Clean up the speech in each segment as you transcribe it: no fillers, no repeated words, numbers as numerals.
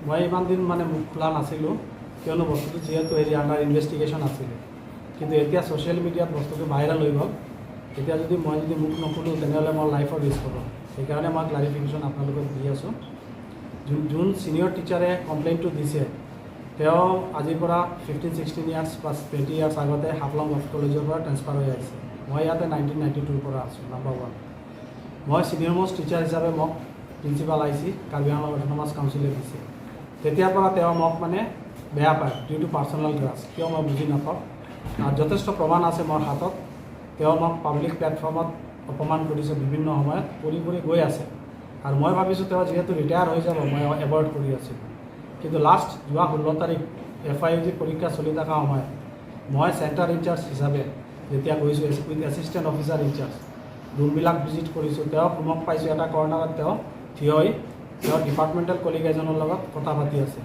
মই ইমান দিন মানে মুখ খোলা নাছিলোঁ, কিয়নো বস্তুটো যিহেতু হেৰি আণ্ডাৰ ইনভেষ্টিগেশ্যন আছিলে। কিন্তু এতিয়া ছ'চিয়েল মিডিয়াত বস্তুটো ভাইৰেল হৈ গ'ল। এতিয়া যদি মই যদি মুখ নোখোলোঁ, তেনেহ'লে মোৰ লাইফৰ ৰিস্ক হ'ব। সেইকাৰণে মই ক্লাৰিফিকেশ্যন আপোনালোকক দি আছোঁ। যোন ছিনিয়ৰ টিচাৰে কমপ্লেইনটো দিছে, তেওঁ আজিৰ পৰা 15-16 ইয়াৰ্ছ বা 20 ইয়াৰ্ছ আগতে হাফলং গভট কলেজৰ পৰা ট্ৰেন্সফাৰ হৈ আহিছে। মই ইয়াতে 1992ৰ পৰা আছোঁ, নাম্বাৰ ওৱান। মই ছিনিয়ৰ মষ্ট টিচাৰ হিচাপে মোক প্ৰিন্সিপাল আহিছি কাৰ্বি আংলং অট'নমাছ কাউন্সিলে দিছে। তেতিয়াৰ পৰা তেওঁ মোক মানে বেয়া পায় ডিউ টু পাৰ্চনেল গ্ৰাজ। কিয় মই বুজি নাপাওঁ। আৰু যথেষ্ট প্ৰমাণ আছে মোৰ হাতত। তেওঁ মোক পাব্লিক প্লেটফৰ্মত অপমান কৰিছে, বিভিন্ন সময়ত কৰি কৰি গৈ আছে। আৰু মই ভাবিছোঁ তেওঁ যিহেতু ৰিটায়াৰ হৈ যাব, মই এভইড কৰি আছিলোঁ। কিন্তু লাষ্ট যোৱা 16 তাৰিখ এফআইইউ জি পৰীক্ষা চলি থকা সময়ত মই চেণ্টাৰ ইনচাৰ্জ হিচাপে যেতিয়া গৈছোঁ উইথ এছিষ্টেণ্ট অফিচাৰ ইনচাৰ্জ, ৰুমবিলাক ভিজিট কৰিছোঁ, তেওঁক ৰুমক পাইছোঁ। এটা কৰ্ণাৰত তেওঁ থিয় হৈ তেওঁৰ ডিপাৰ্টমেণ্টেল কলিগ এজনৰ লগত কথা পাতি আছে।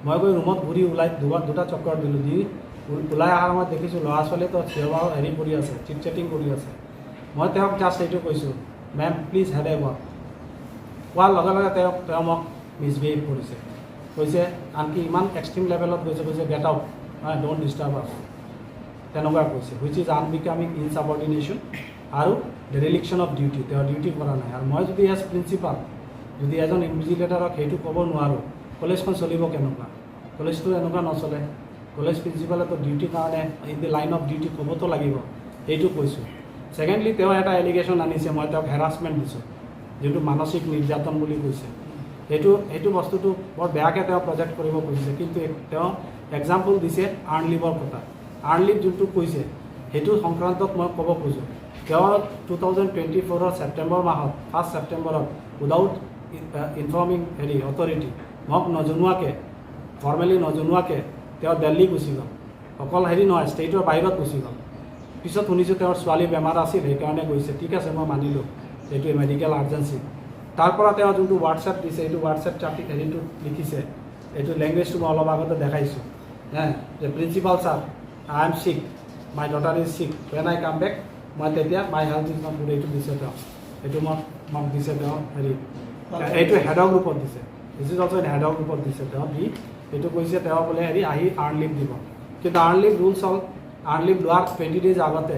মই গৈ ৰুমত ঘূৰি ওলাই দুবাৰ দুটা চক্কৰ দিলোঁ। দি ওলাই অহাৰ সময়ত দেখিছোঁ ল'ৰা ছোৱালীয়ে তো থিয় বাও হেৰি কৰি আছে, চিট চেটিং কৰি আছে। মই তেওঁক জাষ্ট এইটো কৈছোঁ, "Ma'am, please have a word." কোৱাৰ লগে লগে তেওঁ মোক মিছবিহেভ কৰিছে। কৈছে, আনকি ইমান এক্সট্ৰিম লেভেলত গৈছে, কৈছে, "Get out, don't disturb us." তেনেকুৱা কৈছে, which is আনবিকামিং ইনচাবৰ্ডিনেশ্যন আৰু ডেৰিলিকশ্যন অফ ডিউটি। তেওঁ ডিউটি কৰা নাই। আৰু মই যদি এজ প্ৰিন্সিপাল যদি এজন ইনভিজিলেটাৰক সেইটো ক'ব নোৱাৰোঁ, কলেজখন চলিব কেনেকুৱা? কলেজটো এনেকুৱা নচলে। কলেজ প্ৰিন্সিপালেতো ডিউটিৰ কাৰণে in the line of duty ক'বতো লাগিব, সেইটো কৈছোঁ। ছেকেণ্ডলি, তেওঁ এটা এলিগেশ্যন আনিছে, মই তেওঁক হেৰাছমেণ্ট দিছোঁ, যিটো মানসিক নিৰ্যাতন বুলি কৈছে। সেইটো বস্তুটো বৰ বেয়াকৈ তেওঁ প্ৰজেক্ট কৰিব খুজিছে। কিন্তু তেওঁ এক্সাম্পল দিছে আৰ্ণ লিভৰ কথা। আৰ্ণ লিভ যোনটো কৈছে, সেইটো সংক্ৰান্তত মই ক'ব খোজোঁ, তেওঁ 2024ৰ ছেপ্টেম্বৰ মাহত, 1 ছেপ্টেম্বৰত উইদাউট ইনফৰ্মিং হেৰি অথৰিটি, মোক নজনোৱাকৈ, ফৰ্মেলি নজনোৱাকৈ তেওঁ দিল্লী গুচি গ'ল। অকল হেৰি নহয়, ষ্টেটৰ বাহিৰত গুচি গ'ল। পিছত শুনিছোঁ তেওঁৰ ছোৱালী বেমাৰ আছিল, সেইকাৰণে গৈছে। ঠিক আছে, মই মানিলোঁ এইটো মেডিকেল আৰ্জেঞ্চি। তাৰ পৰা তেওঁ যোনটো হোৱাটছএপ দিছে, এইটো হোৱাটছএপ চাৰ্টি হেৰিটো লিখিছে, এইটো লেংগুৱেজটো মই অলপ আগতে দেখাইছোঁ হে, যে "Principal sir, I am sick, my daughter is sick, when I come back," মই তেতিয়া "my health is not good." এইটো দিছে তেওঁ, এইটো মোক দিছে তেওঁ হেৰি, এইটো হেডৰ গ্ৰুপত দিছে। This is also হেডৰ গ্ৰুপত দিছে তেওঁ। দি এইটো কৈছে, তেওঁ বোলে হেৰি আহি আৰ্ণ লিভ দিব। কিন্তু আৰ্ণ লিভ ৰুলছ হ'ল, আৰ্ণ লিভ লোৱাৰ 20 ডেইজ আগতে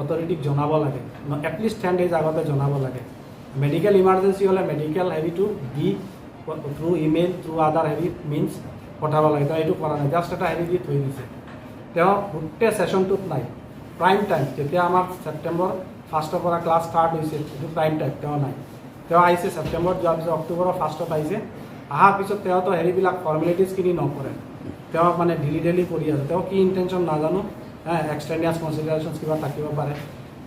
অথৰিটিক জনাব লাগে, এটলিষ্ট 10 ডেইজ আগতে জনাব লাগে। মেডিকেল ইমাৰ্জেঞ্চি হ'লে মেডিকেল হেৰিটো দি থ্ৰু ইমেইল, থ্ৰু আদাৰ হেৰি মিনছ পঠাব লাগে। তেওঁ এইটো কৰা নাই, জাষ্ট এটা হেৰি দি থৈ দিছে। তেওঁ গোটেই ছেশ্যনটোত নাই। প্ৰাইম টাইম, যেতিয়া আমাৰ ছেপ্টেম্বৰ 1ৰ পৰা ক্লাছ ষ্টাৰ্ট হৈছে, সেইটো প্ৰাইম টাইম, তেওঁ নাই। তেওঁ আহিছে ছেপ্টেম্বৰত যোৱাৰ পিছত অক্টোবৰৰ 1ত আহিছে। অহাৰ পিছত তেওঁতো হেৰিবিলাক ফৰ্মেলিটিজখিনি নকৰে। তেওঁ মানে ঢিলি ঢেলি কৰি আছে। তেওঁ কি ইণ্টেনশ্যন নাজানো, হে, এক্সট্ৰেনিয়াছ কনচিডাৰেশ্যনছ কিবা থাকিব পাৰে।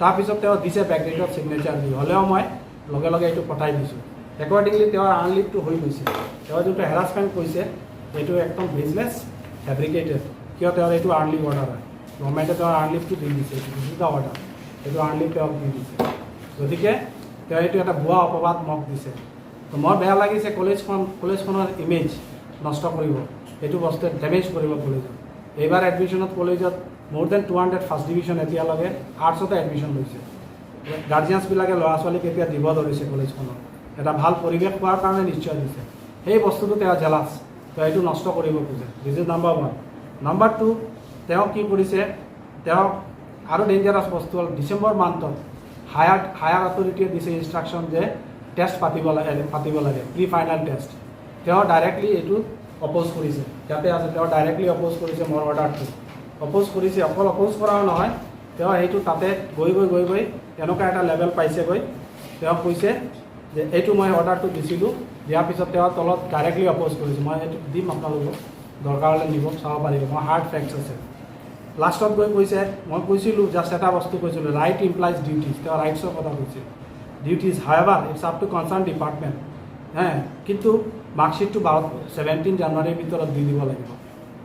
তাৰপিছত তেওঁ দিছে বেকডেটত ছিগনেচাৰ দি হ'লেও মই লগে লগে এইটো পঠাই দিছোঁ। একৰ্ডিংলি তেওঁৰ আৰ্ণ লিভটো হৈ গৈছে। তেওঁ যোনটো হেৰাছমেণ্ট কৈছে, এইটো একদম বেজলেছ, ফেব্ৰিকেটেড। কিয় তেওঁৰ এইটো আৰ্ণ লিভ অৰ্ডাৰ হয়, গভৰ্ণমেণ্টে তেওঁৰ আৰ্ণ লিভটো দি দিছে। এইটো this is the order. এইটো আৰ্ণ লিভ তেওঁক দি দিছে। গতিকে তেওঁ এইটো এটা ভুৱা অপবাদ মোক দিছে। তো মোৰ বেয়া লাগিছে। কলেজখনৰ ইমেজ নষ্ট কৰিব এইটো বস্তুৱে, ডেমেজ কৰিব কলেজত। এইবাৰ এডমিশ্যনত কলেজত more than 200 first division এতিয়ালৈকে আৰ্টছতে এডমিশ্যন লৈছে। গাৰ্জিয়ানছবিলাকে ল'ৰা ছোৱালীক এতিয়া দিব ধৰিছে কলেজখনত। এটা ভাল পৰিৱেশ পোৱাৰ কাৰণে নিশ্চয় দিছে। সেই বস্তুটো তেওঁ জেলাছ, তেওঁ এইটো নষ্ট কৰিব খোজে। This is number one. Number two, তেওঁ কি কৰিছে, তেওঁ আৰু ডেঞ্জাৰাছ বস্তু হ'ল, ডিচেম্বৰ মান্থত হায়াৰ অথৰিটিয়ে দিছে ইনষ্ট্ৰাকশ্যন যে টেষ্ট পাতিব লাগে, প্ৰি ফাইনেল টেষ্ট। তেওঁ ডাইৰেক্টলি এইটো অপ'জ কৰিছে। ইয়াতে আছে, তেওঁ ডাইৰেক্টলি অপ'জ কৰিছে, মোৰ অৰ্ডাৰটো অপ'জ কৰিছে। অকল অপ'জ কৰাও নহয়, তেওঁ সেইটো তাতে গৈ গৈ গৈ গৈ তেনেকুৱা এটা লেভেল পাইছেগৈ। তেওঁ কৈছে যে এইটো মই অৰ্ডাৰটো দিছিলোঁ, দিয়াৰ পিছত তেওঁ তলত ডাইৰেক্টলি অপ'জ কৰিছে। মই এইটো দিম আপোনালোকক, দৰকাৰ হ'লে নিব, চাব পাৰিব। মই হাৰ্ড ফেক্টছ আছে। লাষ্টত গৈ কৈছে, মই কৈছিলোঁ, জাষ্ট এটা বস্তু কৈছিলোঁ, ৰাইট ইমপ্লাইজ ডিউটিজ। তেওঁ ৰাইটছৰ কথা কৈছে, duties. However, it's up to concerned department হে, কিন্তু মাৰ্কশ্বিটটো 17 জানুৱাৰীৰ ভিতৰত দি দিব লাগিব।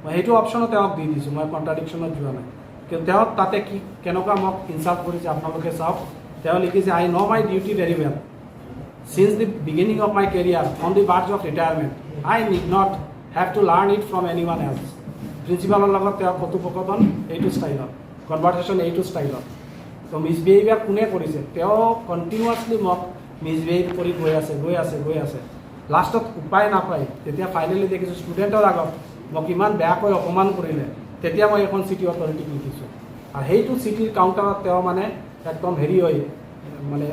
মই সেইটো অপশ্যনো তেওঁক দি দিছোঁ, মই কণ্ট্ৰাডিকশ্যনত যোৱা নাই। কিন্তু তেওঁ তাতে কি কেনেকুৱা মোক ইনচাল্ট কৰিছে, আপোনালোকে চাওক। তেওঁ লিখিছে, "I know my duty very well. Since the beginning of my career, on the verge of retirement, I need not have to learn it from anyone else." প্ৰিন্সিপালৰ লগত তেওঁ কথোপকথন এইটো ষ্টাইলত, কনভাৰ্চেশ্যন এইটো ষ্টাইলত। তো মিছবিহেভিয়াৰ কোনে কৰিছে? তেওঁ কণ্টিনিউৱাছলি মোক মিছবিহেভ কৰি গৈ আছে, গৈ আছে, গৈ আছে। লাষ্টত উপায় নাপায় তেতিয়া ফাইনেলি দেখিছোঁ ষ্টুডেণ্টৰ আগত মোক ইমান বেয়াকৈ অপমান কৰিলে। তেতিয়া মই এখন চিটি অথৰিটিক লিখিছোঁ আৰু সেইটো চিটিৰ কাউণ্টাৰত তেওঁ মানে একদম হেৰি হৈ মানে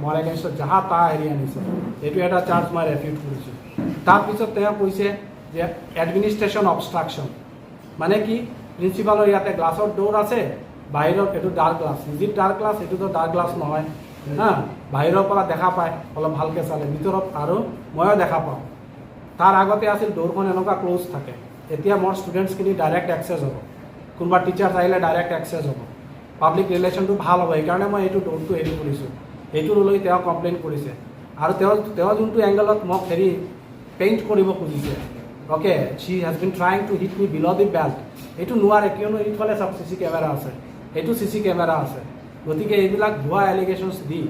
মোৰ এগেইনষ্টত যাহা তাহা হেৰি আনিছে। এইটো এটা চাৰ্জ মই ৰেফিউট কৰিছোঁ। তাৰপিছত তেওঁ কৈছে যে এডমিনিষ্ট্ৰেশ্যন অবষ্ট্ৰাকশ্যন। মানে কি, প্ৰিন্সিপালৰ ইয়াতে গ্লাছৰ ড'ৰ আছে, বাহিৰত এইটো dark glass. Is it dark glass? এইটোতো ডাৰ্ক গ্লাছ নহয় হা। বাহিৰৰ পৰা দেখা পায় অলপ ভালকৈ চালে, ভিতৰত আৰু ময়ো দেখা পাওঁ। তাৰ আগতে আছিল ড'ৰখন এনেকুৱা ক্ল'জ থাকে। এতিয়া মোৰ ষ্টুডেণ্টছখিনি ডাইৰেক্ট এক্সেছ হ'ব, কোনোবা টিচাৰ্ছ আহিলে ডাইৰেক্ট এক্সেছ হ'ব, পাব্লিক ৰিলেশ্যনটো ভাল হ'ব। সেইকাৰণে মই এইটো ড'ৰটো হেৰি কৰিছোঁ। এইটো লৈ তেওঁ কমপ্লেইন কৰিছে আৰু তেওঁ যোনটো এংগলত মোক হেৰি পেইণ্ট কৰিব খুজিছে, okay, she has been trying to hit me below the belt, এইটো নোৱাৰে। কিয়নো এইফালে চব চি চি কেমেৰা আছে, এইটো চি চি কেমেৰা আছে। গতিকে এইবিলাক ভুৱা এলিগেশ্যনছ দি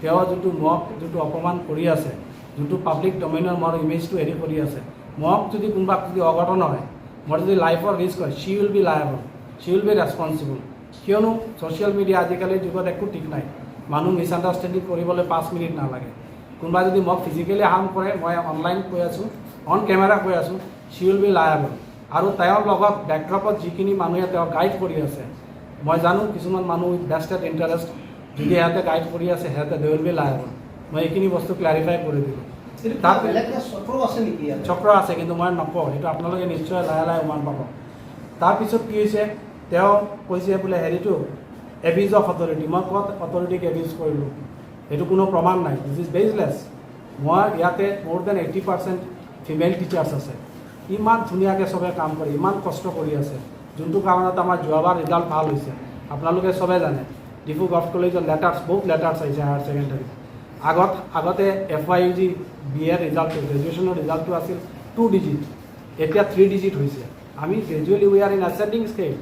তেওঁ যোনটো মোক যোনটো অপমান কৰি আছে, যোনটো পাব্লিক ডমেইনৰ মোৰ ইমেজটো হেৰি কৰি আছে, মোক যদি কোনোবা যদি অঘটন হয়, মোৰ যদি লাইফৰ ৰিস্ক হয়, she will be liable, she will be responsible. কিয়নো ছ'চিয়েল মিডিয়া আজিকালিৰ যুগত একো ঠিক নাই। মানুহ মিছআণ্ডাৰষ্টেণ্ডিং কৰিবলৈ 5 মিনিট নালাগে। কোনোবা যদি মোক ফিজিকেলি হাৰ্ম কৰে, মই অনলাইন কৈ আছোঁ, অন কেমেৰা কৈ আছোঁ, she will be liable. আৰু তেওঁৰ লগত বেকড্ৰপত যিখিনি মানুহে তেওঁক গাইড কৰি আছে, মই জানো কিছুমান মানুহ উইথ ভেষ্টেড ইণ্টাৰেষ্ট যদি সিহঁতে গাইড কৰি আছে, সিহঁতে they will be liable. মই এইখিনি বস্তু ক্লেৰিফাই কৰি দিলোঁ। এইটো তাত বেলেগ এটা চক্ৰ আছে নেকি ইয়াতে? চক্ৰ আছে, কিন্তু মই নকওঁ সেইটো। আপোনালোকে নিশ্চয় লাহে লাহে উমান পাব। তাৰপিছত কি হৈছে, তেওঁ কৈছে বোলে হেৰিটো এবিউজ অফ অথৰিটি। মই ক'ত অথৰিটিক এবিউজ কৰিলোঁ? সেইটো কোনো প্ৰমাণ নাই। This is baseless. মই ইয়াতে more than 80% female teachers আছে। ইমান ধুনীয়াকৈ চবে কাম কৰে, ইমান কষ্ট কৰি আছে, যোনটো কাৰণত আমাৰ যোৱাবাৰ ৰিজাল্ট ভাল হৈছে। আপোনালোকে চবে জানে, ডিফু গভট কলেজৰ লেটাৰ্ছ, বহুত লেটাৰ্ছ আহিছে হায়াৰ ছেকেণ্ডেৰীত। আগতে F Y U G B এৰ ৰিজাল্টটো, গ্ৰেজুৱেশ্যনৰ ৰিজাল্টটো আছিল টু ডিজিট, এতিয়া থ্ৰী ডিজিট হৈছে। আমি gradually we are in ascending scale.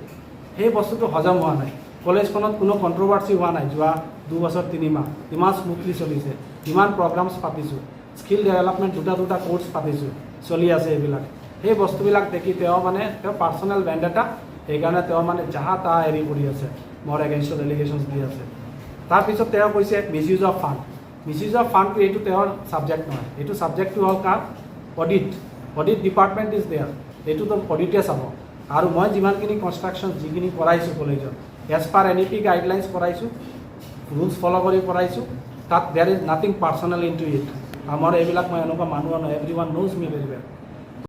সেই বস্তুটো হজম হোৱা নাই। কলেজখনত কোনো কণ্ট্ৰভাৰ্চি হোৱা নাই যোৱা 2 বছৰ 3 মাহ। ইমান স্মুথলি চলিছে, ইমান প্ৰগ্ৰামছ পাতিছোঁ, স্কিল ডেভেলপমেণ্ট দুটা দুটা কোৰ্চ পাতিছোঁ, চলি আছে এইবিলাক। সেই বস্তুবিলাক দেখি তেওঁ মানে তেওঁ পাৰ্চনেল ভেণ্ডেটা, সেইকাৰণে তেওঁ মানে যাহা তাহা হেৰি কৰি আছে, মোৰ এগেইনষ্টত এলিগেশ্যনছ দি আছে। তাৰপিছত তেওঁ কৈছে misuse of fund. Misuse of ফাণ্ডটো এইটো তেওঁৰ ছাবজেক্ট নহয়। এইটো ছাবজেক্টটো হ'ল কাৰ? Audit department is there. এইটোতো অডিটে চাব। আৰু মই যিমানখিনি কনষ্ট্ৰাকশ্যন যিখিনি কৰাইছোঁ কলেজত, as per NEP guidelines কৰাইছোঁ, ৰুলছ ফ'ল' কৰি কৰাইছোঁ। তাত there is nothing personal into it. আমাৰ এইবিলাক মই এনেকুৱা মানুহ নহয়। Everyone knows me very well.